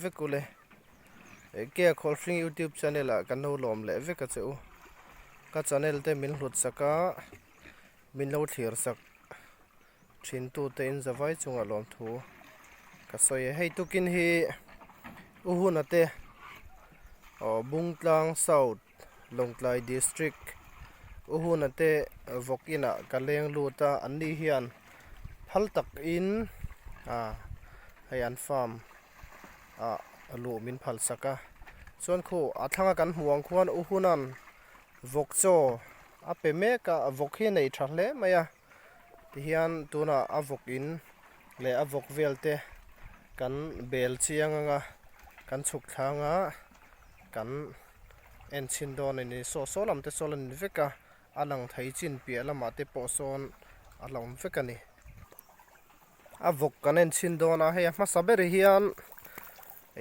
vek ule. Kia Khawlhring YouTube channel ah kan lo lawm leh vek a che u. Ka channel te min hlut sak a, min lo thlir sak thin tu te in zavai chungah lawmthu ka sawi a. Hei tukin hi U Huna te aw Bungtlang South Lawngtlai District U Huna te vawk inah ka leng lut a, an ni hian phal tak in ah hei an farm ah luh min phal sak a chuan khu a thlanga kan hmuh ang khuan U Huna'n vawk chaw a pe mek a vawk hi a nei tha hle mai a tihian tunah a vawk in leh a vawk vel te kan bel chiang anga kan chhuk thlang a kan en chhin dawn a ni saw saw lam te sawn a ni vek a a lang thei chin piah lamah te pawh sawn a la awm vek a ni. A vawk kan en chhin dawn a hei a hmasa ber hian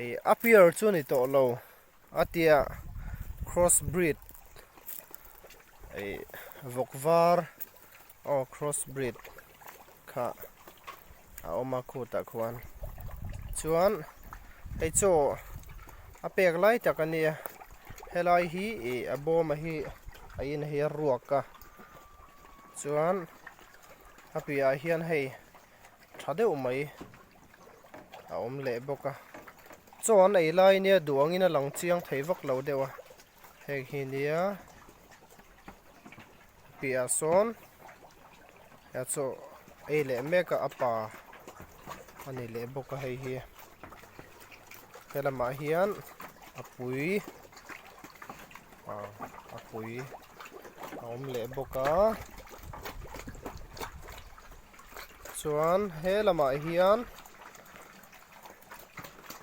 ih a pier chu a ni tawh lo a tia cross breed ih vawk var aw cross breed kha a awm a khutah khuan chuan hei chaw a pek lai tak a nia helai hi ih a bawm a hi a in hi a ruak a chuan. A piahah hian hei tha deuh mai a awm leh bawk a chaw an ei lai nia duh angin a lang chiang thei vak lo deuh a heng hi nia piahah sawn he chaw ei leh mek a a pa a ni leh bawk a hei hi he lamah hian a pui a pui. a awm leh bawk a chuan he lamah hian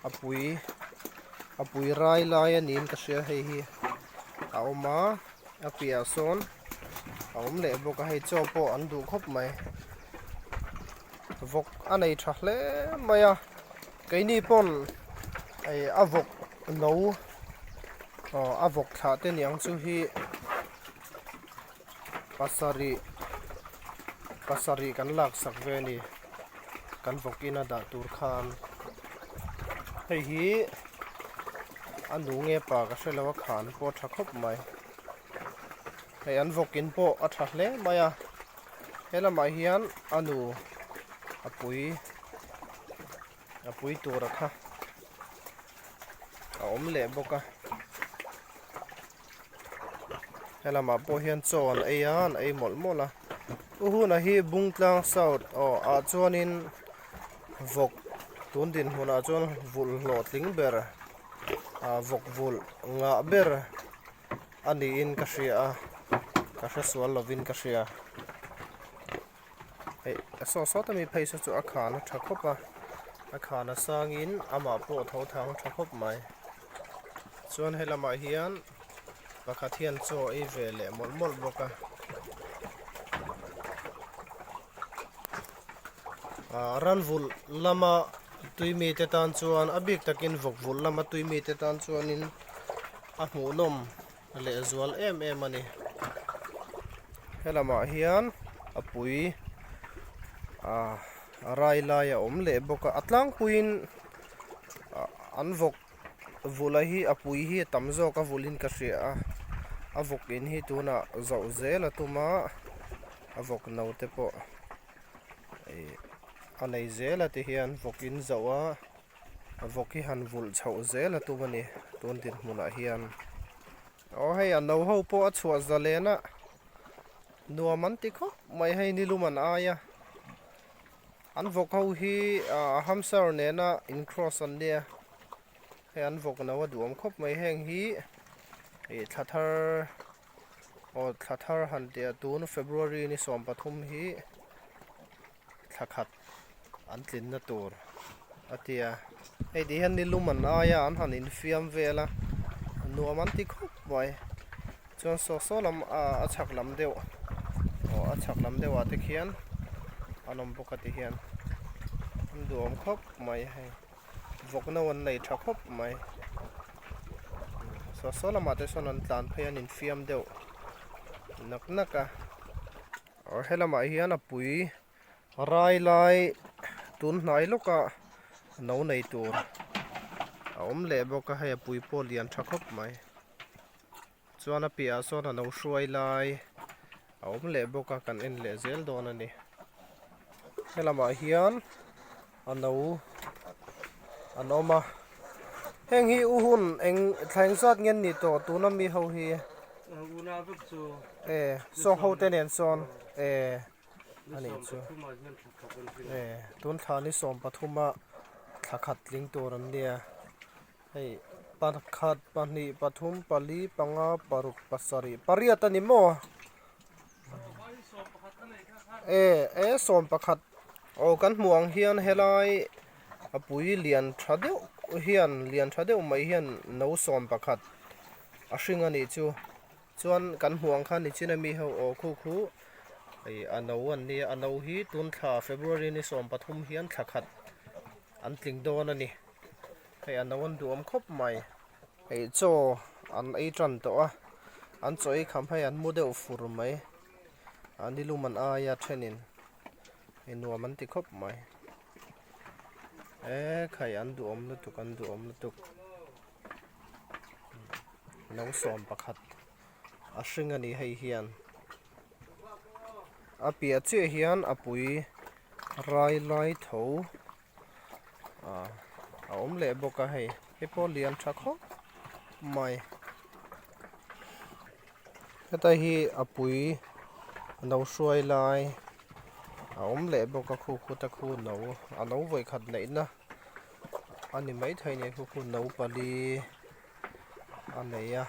a pui a pui rai lai a niin ka hria hei hi a awm a a piahah sawn a awm leh bawk a hei chaw pawh an duh khawp mai vawk a nei tha hle mai a keini pawn ih a vawk no aw a vawk thlah te niang chu hi pasarih pasarih kan lak sak ve a ni kan vawk ina dah tur khan hei hi a nu nge pa ka hre lo a khan pawh a tha khawp mai hei an vawk in pawh a tha hle mai a he lamah hian a nu a pui a pui tura kha a awm leh bawk a helamah pawh hian chaw an ei a an ei mawlh mawlh a u huna hi bungtlang south aw ah chuanin vawk tun dinhmunah chuan vulh hlawhtling ber ah vawk vulh ngah ber a niin ka hria a ka hre sual lovin ka hria. Hei a saw sawt ami phei saw chu a khan a tha khawp a a khan a sangin amah pawh a tho thang tha khawp mai chuan he lamah hian pakhat hian chaw a ei ve leh mawlh mawlh bawk a ah ran vulh lama tui mite tan chuan a bik takin vawk vulh lama tui mite tan chuanin a hmuhnawm. leh zual em em a ni helamah hian a pui ah a rai lai a awm leh bawk a a tlangpuiin ah an vawk vulh a hi a pui hi a tam zawk a vulhin ka hria a a vawk in hi tunah zoh zel a tum a a vawk no te pawh ih a nei zel a ti hian vawk in zoh a. Vawk hi han vulh chhoh zel a tum a ni tun dinhmunah hian. Aw hei a no ho pawh a chhuah zalen a nuam an ti khawp mai hei nilum an ai a an vawk ho hi ah hamster nena in cross an nia hei an vawk no a duhawm khawp mai heng hi ih thla thar aw thla thar han tih tun February ni 13 hi thla khat an tlinna tur a ti a hei ti hian nilum an ai a an han infiam vel a nuam an ti khawp mai chuan saw saw lam ah a chhak lam deuh aw a chhak lam deuh ah te khian an awm bawk a ti hian an duhawm khawp mai hei vawk no an nei tha khawp mai saw saw lamah te sawn an tlan phei an infiam deuh nak nak a. Aw helamah hian a pui rai lai tun hnai lawka no nei tur A awm leh bawk a hei a pui pawh lian tha khawp mai chuan a piahah sawn a lo hruai lai a awm leh bawk a kan en leh zel dawn a ni helamah hian a no an awm a heng hi u hun eng thla engzat nge an nih tawh tuna mi ho hi e saw ho te nen sawn e a nih chu e tun thla ni 13 a thla khat tling tur an nia hei pakhat pahnih pathum pali panga paruk pasarih pariat a ni maw e e 11 aw kan hmuh ang hian helai a pui lian tha deuh hian lian tha deuh mai hian no 11 a hring a nih chu. Chuan kan hmuh ang khan nichina mi ho aw khu khu ih a no an nia a no hi tun thla February ni 13 hian thla khat an tling dawn a ni hei a no an duhawm khawp mai hei chaw an ei tan tawh a an chaw ei kham hei an mu deuh fur mai a nilum an aia thenin hei nuam an ti khawp mai ekhai an duhawm lutuk an duhawm lutuk. No 11 a hring a ni hei hian a piah chiah hian a pui rai lai tho ah a awm leh bawk a hei hei pawh lian tha khawp mai heta hi a pui no hruai lai a awm leh bawk a khu khuta khu no a no vawikhat neihna. A ni maithei ni khu khu no pali a nei a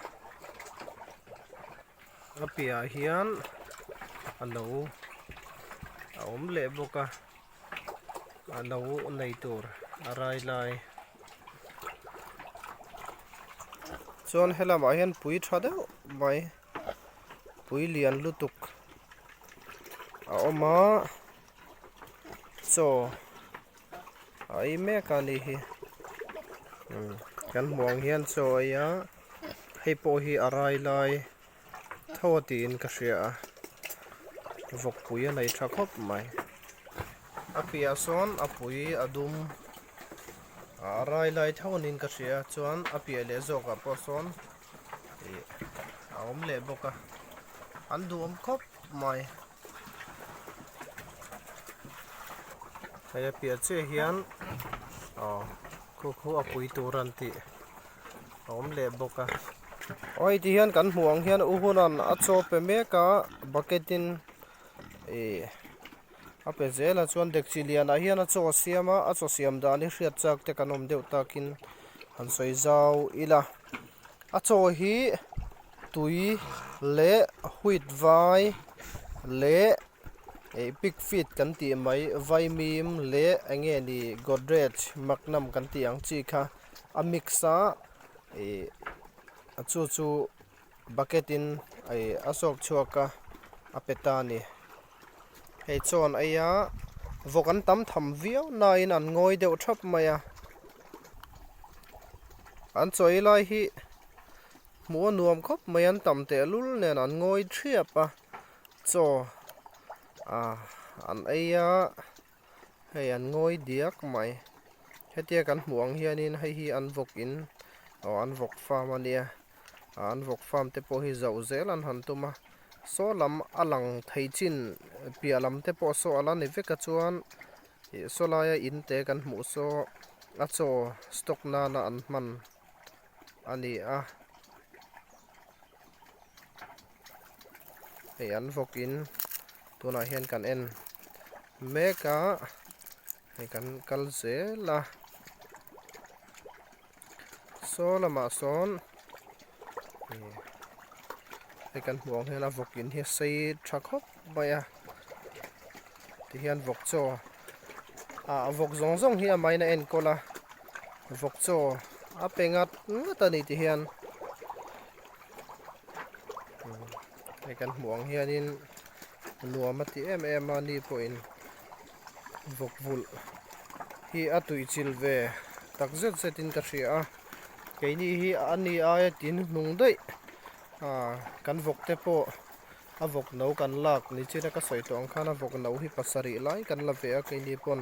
a piahah hian a no a awm leh bawk a a no nei tur a rai lai chuan helamah hian pui tha deuh mai pui lian lutuk a awm a chaw. A ei mek a ni hi umm kan hmuh ang hian chaw a ei a hei pawh hi a rai lai tho a tiin ka hria a vawkpui a nei tha khawp mai a piah sawn a pui a dum a rai lai tho niin ka hria a chuan a piah leh zawk ah pawh sawn ih a awm leh bawk a an duhawm khawp mai. Hei a piah chiah hian aw khu khu a pui tur an tih a awm leh bawk a aw hei ti hian kan hmuh ang hian u hunan a chaw pe mek a bucket in ih a pe zel a chuan dekchi lianah hian a chaw a siam a a chaw siam dan hi hriat chak te kan awm deuh takin han sawi zau ila a chaw hi. Tui leh wheat vai leh ih pig feed kan tih mai vaimim leh eng nge ni godrej magnum kan tih ang chi kha a mix a ih chu chu bucket in ih a zawk chhuak a a pe ta a ni hei chuan ei a vawk an tam tham viau nain an ngawi deuh thap mai a an chaw ei lai hi. Hmuh a nuam khawp mai an tam tehlul nen an ngawi thiap a chaw ah an ei a hei an ngawi diak mai hetia kan hmuh ang hianin hei hi an vawk in aw an vawk farm a nia ah an vawk farm te pawh hi zauh zel an han tum a saw lam a lang thei chin piah lam te pawh saw a la ni vek a chuan ih saw laia in te kan hmuh saw a chaw stock nana an hman. a ni a hei an vawk in tunah hian kan en mek a hei kan kal zel a saw lamah sawn ih hei kan hmuh ang hian a vawk in hi a sei tha khawp mai a tihian vawk chaw ah vawk zawng zawng hi amahin a enkawl a vawk chaw a pe ngat ngat a ni ti hian hei kan hmuh ang hianin nuam a ti em em a ni pawhin vawk vulh hi a tuichilh ve tak zet zet in ka hria a keini hi a ni aia tin hnung daih ah kan vawk te pawh. A vawk no kan lak ni chin a ka sawi tawh ang khan a vawk no hi pasarih lai kan la ve a keini pawn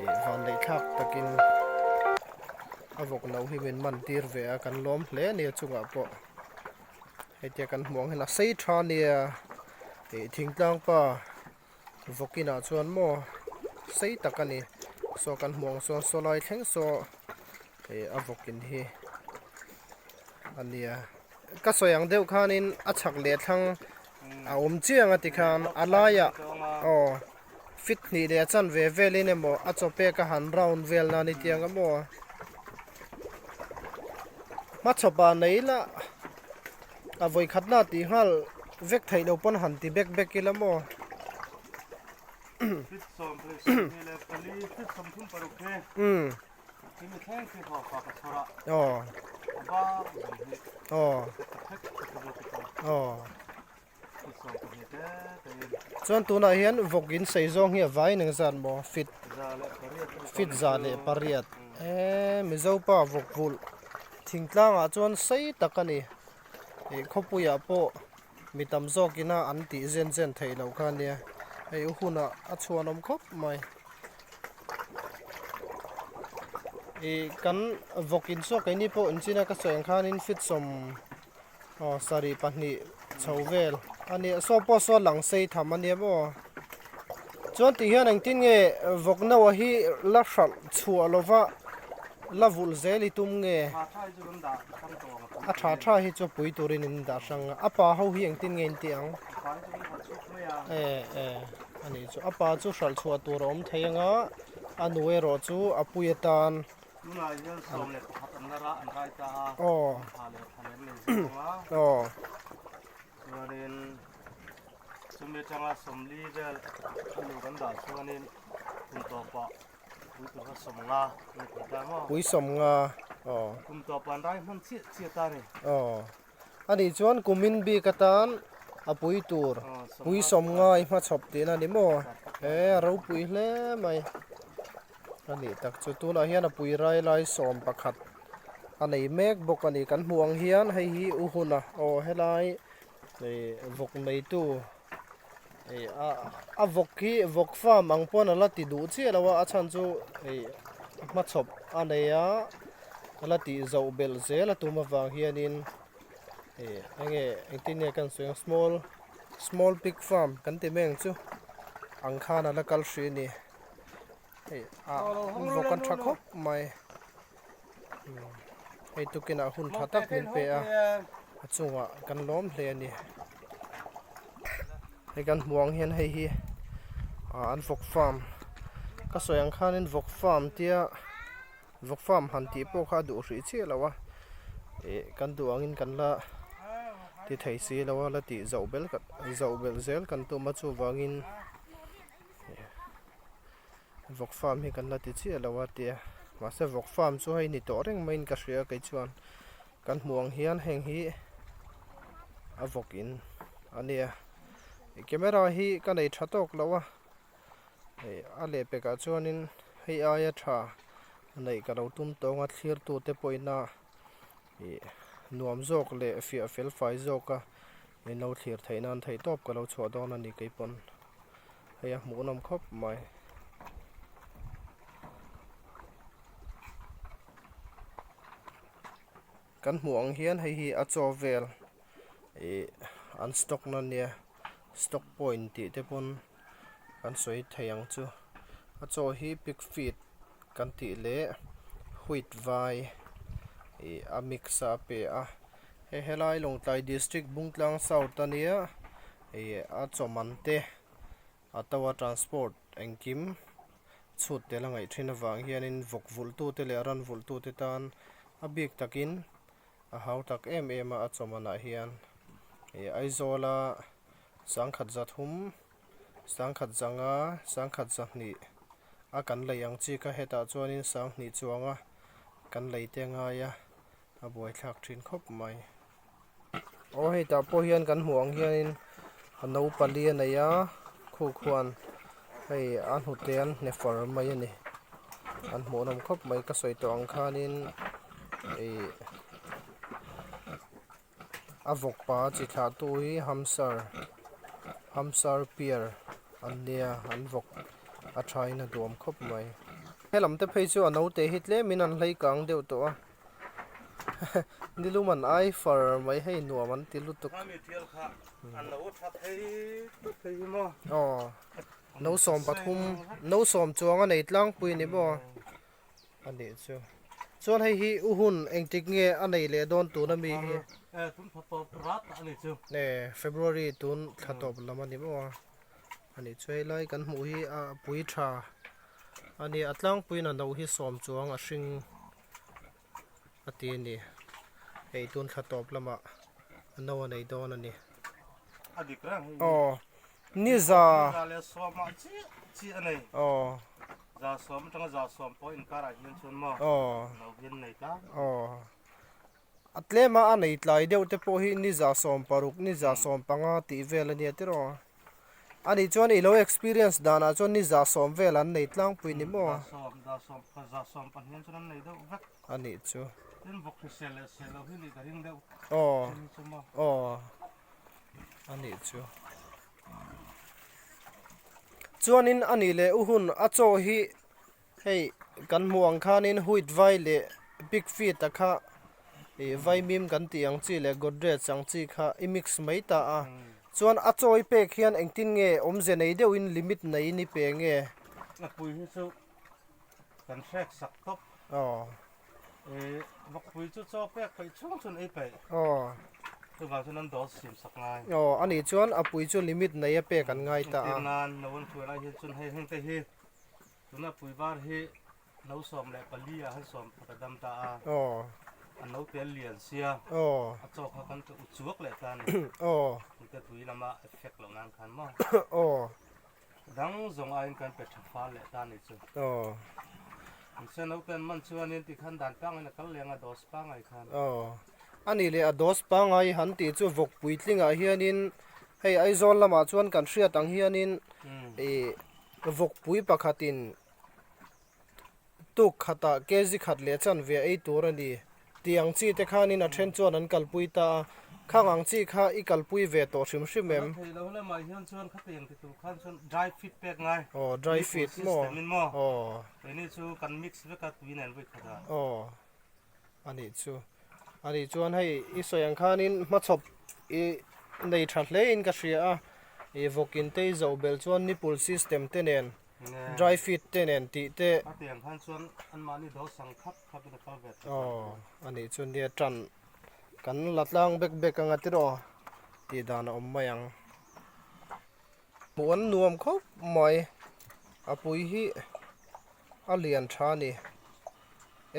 ih van neih thlak takin. A vawk no hi min man tir ve a kan lawm hle a nia chungah pawh hetia kan hmuh ang hian a sei tha nia ih thingtlang pa vawk inah chuan maw sei tak a ni saw kan hmuh ang chuan saw lai thleng saw ih a vawk in hi a nia ka sawi ang deuh khanin a chhak leh thlang a awm chiang a tikhan a laiah aw. Fit hnih leh a chanve velin emaw a chaw pek a han round vel nan i tiang a maw? Hmachhawp ah nei ila a vawi khat na tih nghal vek theih loh pawn han ti bek bek ila maw? Fit 24 leh pali fit 36 hi Khi mi thleng khi haw fa ka chhawr a. Aw. A bak zawng hi. Aw. Ka thek ka thek lo ti ta. Aw. Chuan tunah hian vawk in sei zawng hi a vai in engzat maw fit fit 108 eee Mizo pa vawk vulh thingtlang ah chuan sei tak a ni ih khawpui ah pawh mi tam zawk ina an tih zen zen theih loh kha ania hei u hunah a chhuan awm khawp mai ih kan vawk in chu keini pawh inchina ka sawi ang khanin fit sawm. Aw sarih pahnih chho vel a nia saw pawh saw lang sei tham a nia maw chuan tih hian engtin nge vawk no a hi la hralh chhuah lova la vulh zel i tum nge a tha tha hi chu pui turin in dah hrang a a pa ho hi engtin nge in tih ang e e a nih chu a pa chu hralh chhuah tur a awm thei anga a nu erawh chu a pui atan. Tunah hian 11 an la an rai ta a, thla leh thla leh an nei zeuh ang a. Chuanin chumi atanga 40 vel a nu kan dah chuanin kum tawpah pui tur kha 50 a ni thei ta maw? Pui 50, aw. Kum tawpah an rai hman chiah chiah ta a ni. Aw. A nih chuan kumin bik atan a pui tur pui 50 i hmachhawp tihna a ni maw? He a ropui hle mai. A nih tak chu tunah hian a pui rai lai 11 a nei mek bawk a ni. Kan hmuh ang hian hei hi u huna aw helai ih vawk neitu ih a a vawk hi vawk farm ang pawn a la ti duh chiah lo a a chhan chu ih hmachhawp a nei a. A la tih zoh belh zel a tum avang hianin ih enge engtin nge kan sawi ang small small pig farm kan ti mai ang chu ang khan a la kal hrih a ni hei ah vawk an tha khawp mai hei tukinah hun tha tak min pe a a chungah kan lawm hle a ni hei kan hmuh ang hian hei hi ah an vawk farm ka sawi ang khanin vawk farm tia. Vawk farm han tih pawh kha a duh hrih chiah lo a, ih kan duh angin kan la ti thei si lo a, la tih zoh bel zoh belh zel kan tum a chuvangin vawk farm hi kan la ti chiah lo a tia mahse vawk farm chu hei ni tawh reng maiin ka hria kei chuan kan hmuh ang hian heng hi a vawk in a nia camera hi ka nei tha tawk lo a. Hei a lehpekah chuanin hei aia tha neih ka lo tum tawng a thlirtute pawhin a ih nuam zawk leh fiah fel fai zawk a min lo thlir theih nan theih tawp ka lo chhuah dawn a ni keipawn hei a hmuhnawm khawp mai. Kan hmuh ang hian hei hi a chaw vel ih an stock na nia stock point tih te pawn kan sawi thei ang chu a chaw hi pig feed kan tih leh wheat vai ih a mix a a pe a hei helai Lawngtlai district Bungtlang south ania ih a chaw man te a to a transport engkim chhut tel a ngaih thin avang hianin vawk vulh tute leh ran vulh tute tan a bik takin a hau tak em em a a chaw manah hian ih Aizawl a 130 105 120 a kan lei ang chi kha hetah chuanin 2000 chuanga kan lei te a ngai a a buaithlak thin khawp mai. Aw hei tah pawh hian kan hmuh ang hianin a no pali a nei a khu khuan hei a hnute an hne far mai a ni an hmuh nawm khawp mai ka sawi tawh ang khanin ih a vawk pa chi thlah tu hi hamsar hamsar piar an nia an vawk a thain a duam khawp mai. Helam te phei chu a naute hi tlemin an hlei kang deuh tawh a, nilum an ai far mai hei nuam an ti lutuk. Aw no 13 no sawm chuang a nei tlangpui ni maw a nih chu. Chuan hei hi u hun engtik nge a nei leh dawn tun ami hi? February tun thla tawp lam a ni maw a. A nih chu helai kan hmuh hi a pui tha a ni a tlangpuiin a no hi sawm chuang a hring a ti a ni hei tun thla tawp lamah a no a nei dawn a ni a dik reng hei aw ni za za leh sawmah chiah chiah a nei aw za sawm atanga za sawm pawh inkarah hian chuan maw aw no hian nei tlang aw A tlema a nei tlai deuh te pawh hi ni 16, ni 15 tih vel a nia tiraw. A nih chuan i lo experience danah chuan ni 10 vel an nei tlangpui ni maw? A nih chu. Aw, aw, a nih chu. Chuanin a nih leh u hun a chaw hi Hei kan hmuh ang khanin wheat vai leh pig feed a kha ih vaimim kan tih ang chi leh godrej ang chi kha i mix mai ta a chuan a chawi pek hian engtin nge awmze nei deuhin limit neiin i pe nge? A pui hi chu kan hrek sak tawp. Aw. Ih vawkpui chu chaw pek peih chhung chuan ei peih. Aw. Chuvang chuan an dawt sim sak ngai. Aw anih chuan a pui chu limit nei a pek an ngai ta a. Engtin nan no an thuai lai hian chuan hei hengte hi Tuna puivar hi no 14 ah han sawm pakhat a dam ta a, a no te a lian sia, a chaw kha kan u chuak leh ta a ni. Tute tui lama effect loh nan khan maw. Dang zawng aiin kan pe tha fal leh ta a ni chu. Mahse naute an man chuanin tikhan dan pangaiin a kal leng a, dose pangai khan. A nih leh a dose pangai han tih chu vawk puitlingah hianin hei Aizawl lamah chuan kan hriat ang hianin ih Vawkpui pakhatin tuk khatah kg khat leh chanve ei tur a ni tih ang chi te khanin a then chuan an kalpui ta a, khang ang chi kha i kalpui ve tawh hrim hrim em? Thei lo lamah hian chuan khatiang ti tur khan chuan dry feed pek ngai. Aw dry feed maw? System in maw? Aw. Keini chu kan mix vek a tui nen vawi khat a. Aw. A nih chu. A nih chuan hei i sawi ang khanin hmachhawp i nei tha hle in ka hria a, i vawkin te i zoh belh chuan nipple system te nen dry feed te nen tih te. A tiang khan chuan anmahni do sang khap khap in a kal ve thei. Aw a nih chu nia tan kan la tlang bek bek anga tiraw tih dan a awm mai ang. Hmuh an nuam khawp mai a pui hi a lian tha a ni.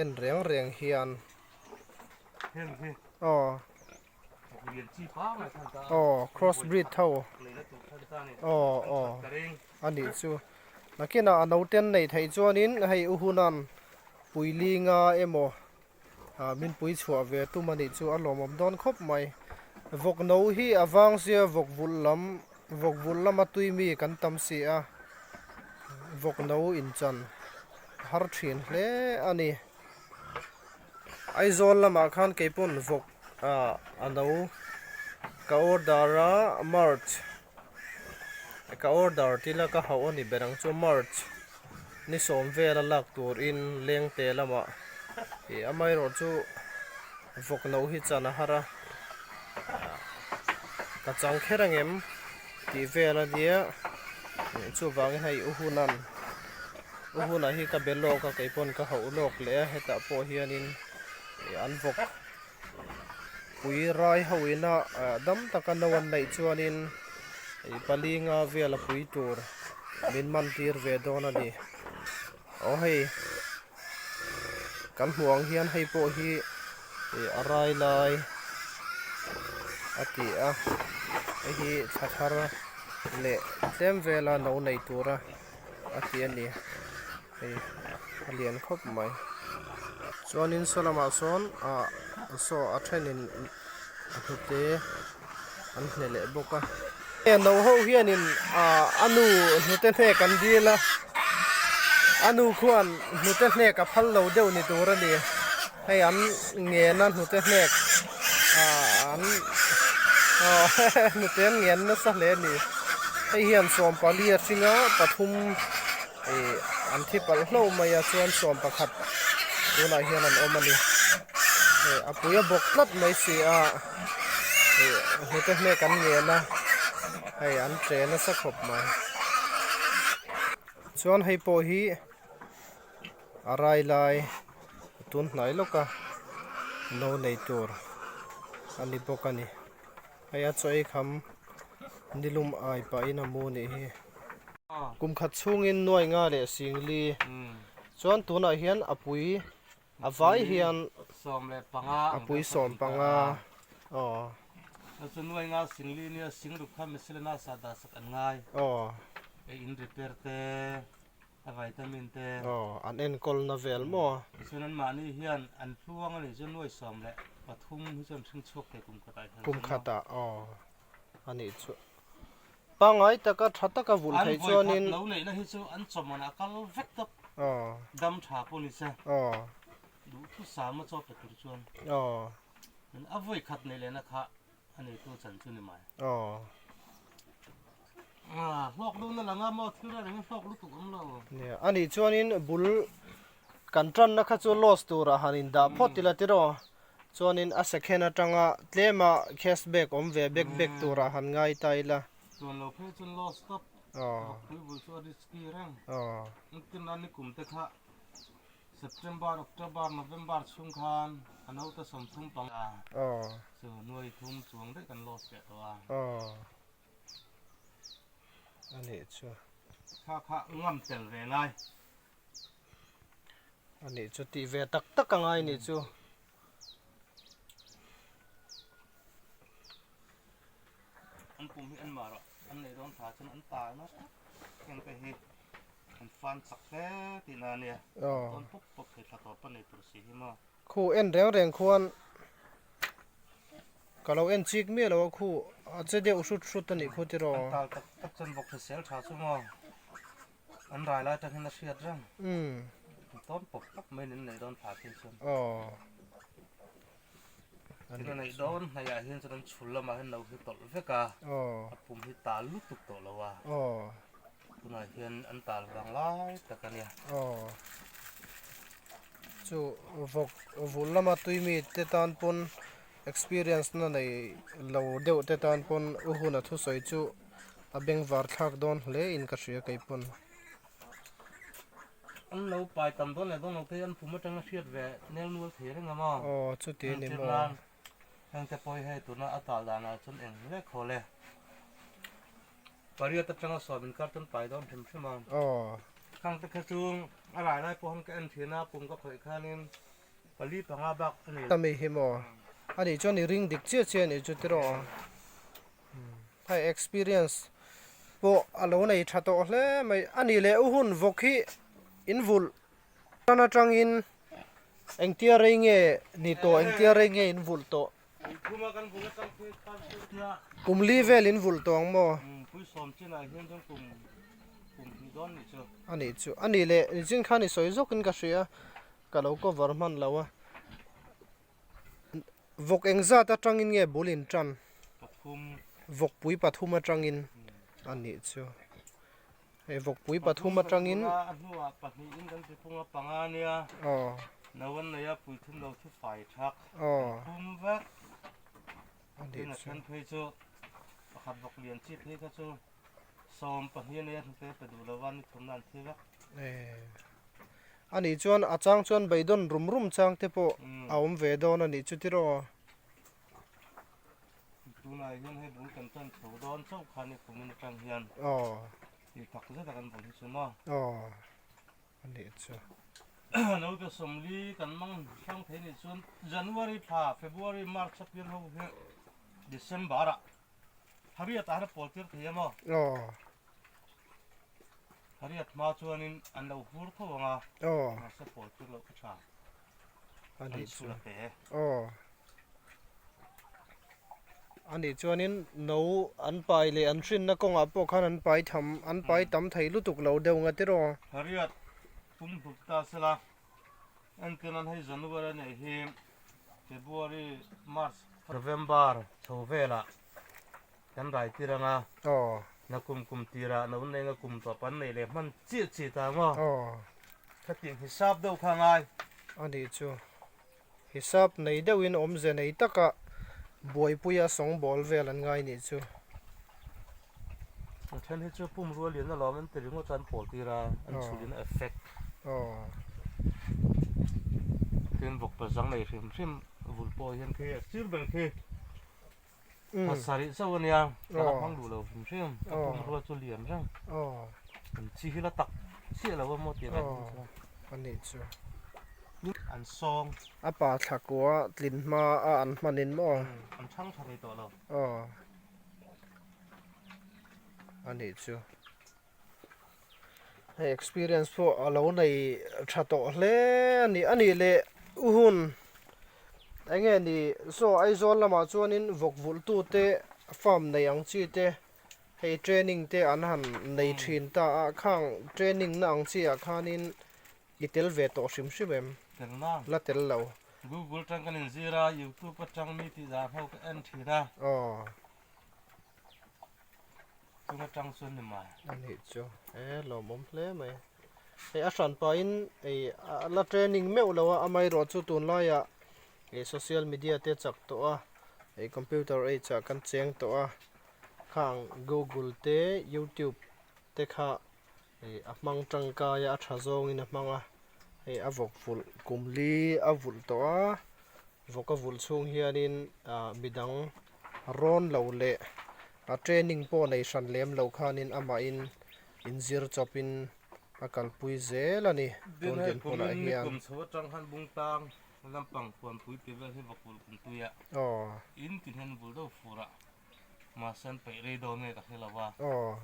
En reng reng hian aw aw cross breed ho aw aw a nih chu nakinah a nauten neih theih chuanin hei u hunan puilinga emaw ah min pui chhuah ve tum a nih chu a lawmawm dawn khawp mai vawk no hi a vang sia vawk vulh lam vawk vulh lama tui mi kan tam si a vawk no inchan har thin hle a ni Aizawl lamah khan keipawn vawk ah a no ka order a March ka order tila ka hauh a ni ber ang chu March ni sawm vela lak turin lengte lamah ih amaherawh chu vawk no hi chan a har a ka chang kher angem tih vel a nia chuvangin hei u hunan U hunah hi ka be lawk a keipawn ka hauh lawk leh a hetah pawh hianin ih an vawk pui rai ho ina ah dam taka no an neih chuanin ih pali nga vel a pui tur min man tir ve dawn a ni aw hei kan hmuh ang hian hei pawh hi ih a rai lai a ti a hei hi thla thar leh tlem vela no nei tura. a ti a ni hei a lian khawp mai chuanin saw lamah sawn ah saw a thenin a hnute an hne leh bawk a heng no ho hianin ah a nu hnute hnek an dil a a nu khuan hnute hnek a phal lo deuh ni tur a ni hei an ngen a hnute hnek ah an aw hnute an ngen nasa hle a ni hei hian 14 a hring a pathum ih an thi palh hlauh mai a chuan 11 tunah hian an awm a ni. Hei a pui a bawk tlat mai si a ih hnute hnek an ngen a hei an tle nasa khawp mai. Chuan hei pawh hi a rai lai tun hnai lawk a no nei tur a ni bawk a ni. Hei a chaw ei kham nilum ai pahin a mu nih hi. Kum khat chhungin nuai nga leh singli chuan tunah hian a pui a vai hian a pui 15 aw. Chu nuai nga singli nia singruk kha miscellaneous ah dah sak an ngai. Aw. Ei in repair te a vitamin te. Aw an enkawl na vel maw. Tichuan anmahni hian an tluang a nih chu nuai 13 hi chuan hring chhuak thei kum khatah hian. Kum khatah aw a nih chu. Pangngai taka tha taka vulh theih chuanin. An vawikhat lo neihna hi chu an chawmawna a kal vek tawp. Dam tha pawh ni se. Duhthusam a chaw pe tur chuan. A vawikhat neih lehna kha a neitu chan chu ni mai. Hlawk deuhna lang a maw thil reng rengin hlawk lutuk awm lo. Nia, anih chuanin bul kan tanna kha chu loss turah han indah phawt ila tiraw. Chuanin a second atanga tlema cash back awm ve bek bek turah han ngai ta ila. Chuan lo phei chuan loss tawp. Vawkpui bul chu a risky reng. Engtin a ni kum te kha September, October, November chhung khan a naute 35 chu nuai thum chuang daih kan loss leh tawh a. A nih chu. Kha kha ngam tel ve ngai. A nih chu tih ve tak tak a ngai nih chu. An pum hi an mah rawh an nei dawn tha chuan an ta emaw heng te hi an fan chak hle tih na ania tawn pawp pawp thei thla tawp a nei tur si hi maw. Khu en reng reng khuan ka lo en chik miah lo a khu a che deuh hrut hrut a nih khu tiraw. An tal tak tak chuan bawk hrisel tha chu maw. An rai lai atang hian a hriat reng. An tawn pawp pawp mai in an neih dawn thla phei chuan. Thil a neih dawn hnaihah hian chuan an chhul lamah hian no hi tawlh vek a, a pum hi tal lutuk tawh lo a. Tunah hian an tal vang lai tak a nia. Chu vawk vul lama tui mi te tan pawn experience na nei lo deuh te tan pawn u hun a thusawi chu A bengvar thlak dawn hle in ka hria kei pawn. An lo pai tam dawn leh dawn lo te hi an pum atanga hriat ve nel nual thei reng a maw? Aw chuti a ni maw? Heng te pawh hi hei tuna a tal danah chuan eng hle khawl e. Pariat atanga sawm inkar chuan pai dawn hrim hrim a. Aw. Khang te kha chu a rai lai pawh han ka en thin a, pum ka khawih khanin pali panga bak a ni. Ta mi hi maw? Anih chuan i ring dik chiah chiah a nih chu tiraw? Hei experience pawh a lo nei tha tawh hle mai a ni leh u hun vawk hi in vulh tan atangin engtia rei nge ni tawh engtia rei nge in vulh tawh kum li vel in vulh tawh ang maw a nih chu a nih leh nichin khan i sawi zawkin ka hria ka lo cover hman lo a. Vawk engzat atangin nge bul in tan? Pathum. Vawkpui pathum atangin a nih chu. Hei vawkpui pathum atangin. A hnuah pahnihin kan ti phung a panga nia. Aw. No an nei a pui thum lo thi fai thak. Aw. Thum vek. A nih chu. Tin a then phei chu pakhat vawk lian chi phei kha chu 12 a nei a hnute pe duh lova ni thumna an thi vek. Eh. A nih chuan a chang chuan beidawn rum rum chang te pawh a awm ve dawn a nih chu tiraw. Tunah hian hei bul kan tan chho dawn chauh khan i kumin atang hian Aw. Tih tak zet a kan bul hi chu maw. Aw. A nih chu. Naute 40 kan mang hrang thei nih chuan January thla, February, March a pian ho hi December ah Hariat ah hian a pawl tir thei a maw. Aw. Hariat hma chuanin an lo hur tho ang a, Aw. mahse pawl tir loh kha tha. A An nih chu. chhul a pe. Aw. A nih chuanin no an pai leh an hrinna kawngah pawh khan an pai tham, an pai tam thei lutuk lo deuh nga tiraw. Hariat pum hlut ta sela, entir nan hei January a neih hi February, March, November chho velah kan rai tir ang a. Aw. Na kum kum tirah no nei nga kum tawp an nei leh hman chiah chiah ta maw? Aw. Khatiang hisap deuh kha ngai. A nih chu. Hisap nei deuhin awmze nei taka buaipuia sawngbawl vel an ngai nih chu. A then hi chu pumrua lian alawm an ti ringawt a an pawl tir a, an chhulin a effect. Aw. Tin vawk pazang nei hrim hrim vul pawh hian khi a sir ber khi. Pasarih chauh a nia, ka la hmang duh lo hrim hrim, ka pumrua chu lian reng. An chi hi la tak chiah lo a maw tih reng hi chuan. A nih chu. An sawng. A pa thla kua tlin hma a an hman in maw? An chhang tha thei tawh lo. A nih chu. Hei experience pawh a lo nei tha tawh hle a ni a nih leh u hun eng nge ni saw Aizawl lamah chuanin vawk vulh tu te farm nei ang chi te hei training te an han nei thin ta a khang training na ang chi ah khanin i tel ve tawh hrim hrim em la tel lo. Google atang kan inzir a youtube atang mi tih dan ho ka en thin a. Aw. Chung atang chuan ni mai. A nih chu e lawmawm hle mai. Hei a hran pahin ei a la training meuh lo a amaherawh chu tunlaiah ei social media te chak tawh a ei computer age ah kan cheng tawh a khang google te youtube te kha ei a hmang tangkai a a tha zawngin a hmang a hei a vawk vulh kum li a vulh tawh a vawk a vulh chhung hianin ah midang rawn lo leh a training pawh nei hran lem lo khanin amahin inzir chawpin a kalpui zel a ni tun Din hei din hmunah kumin ni hian. kum chho atang khan Bungtang lampang Puanpui ti vel hi vakul kum tuia Aw. in tin hian vul deuh fur a mahse an peih rei dawn nge ka hre lo a. Aw.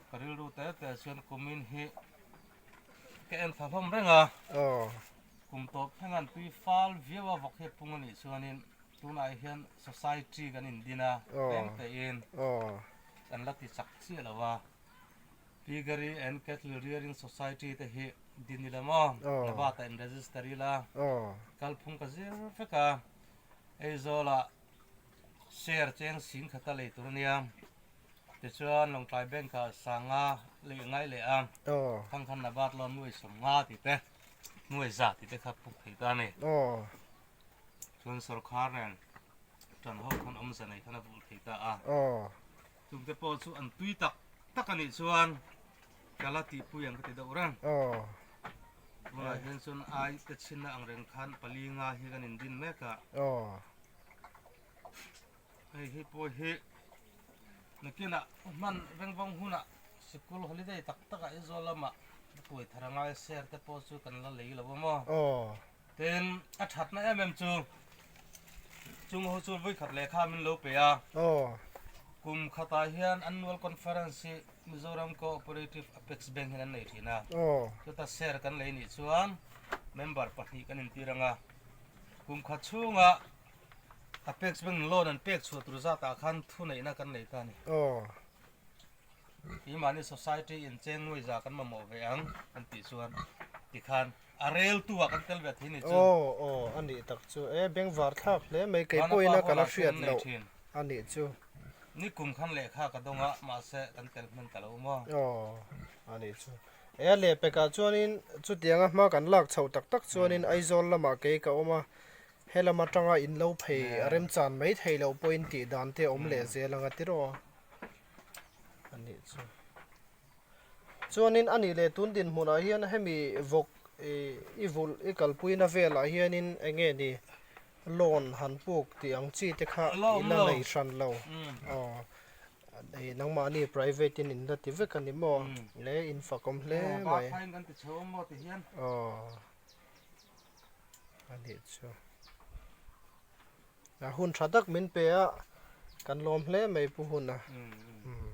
Ka rilru te te chuan kumin hi ka en thla hlawm reng a. Aw. Kum tawp thleng an tui fal viau a vawk hi pung a nih chuanin Tunah hian society kan indin a, tlem tein kan la ti chak chiah lo a. Piggery and Cattle Rearing Society te hi din ila maw? Nabat ah in register ila, kalphung ka zir vek a. Aizawlah share cheng sing khata lei tur a nia. Tichuan Lawngtlai Bank ah sanga lei a ngai leh a, khang khan Nabat loan nuai 50 tih te, nuai za tih te kha puk thei ta a ni. Chuan sorkar nen ṭan ho khan awmze nei khan a vulh thei ta a. Chungte pawh chu an tui tak tak a nih chuan ka la tihpui ang ka ti deuh reng. Tunah hian chuan ai te chhinna ang reng khan pali nga hi kan indin mek a. Hei hi pawh hi nakinah hman vengvawng hunah sikul holiday tak takah Aizawl lamah tuai thar a ngai ser te pawh chu kan la lei lo a maw. Tin, a thatna em em chu chung ho chu vawikhat lehkha min lo pe a. Kum khatah hian annual conference hi Mizoram Cooperative Apex Bank hian an nei thin a. Chuta share kan lei nih chuan member pahnih kan intir ang a. Kum khat chhunga Apex Bank loan an pek chhuah tur zatah khan thuneihna kan nei ta a ni. Keimahni society in cheng nuai za kan mamawh ve ang kan tih chuan tikhan a rel tu ah kan tel ve thei ni chu. Aw aw a nih tak chu e bengvar thlak hle mai kei pawhin a ka la hriat loh a nih chu. Ni kum khan lehkha ka dawng a mahse kan tel hman ta lo maw. Aw a nih chu. E a lehpekah chuanin chutianga hma kan lak chhoh tak tak chuanin Aizawl lamah kei ka awm a helam atanga in lo phei a remchan mai thei loh pawhin tih dan te awm leh zel ang a tiraw. A nih chu. Chuanin a nih leh tun dinhmunah hian hemi vawk i vulh i kalpuina velah hianin eng nge ni loan han puk tih ang chi te kha i la nei hran lo. Aw hei nangmahni private in in la ti vek a ni maw? Le in fakawm hle mai. Aw a nih chu. A hun tha tak min pe a, kan lawm hle mai Pu Huna. Umm.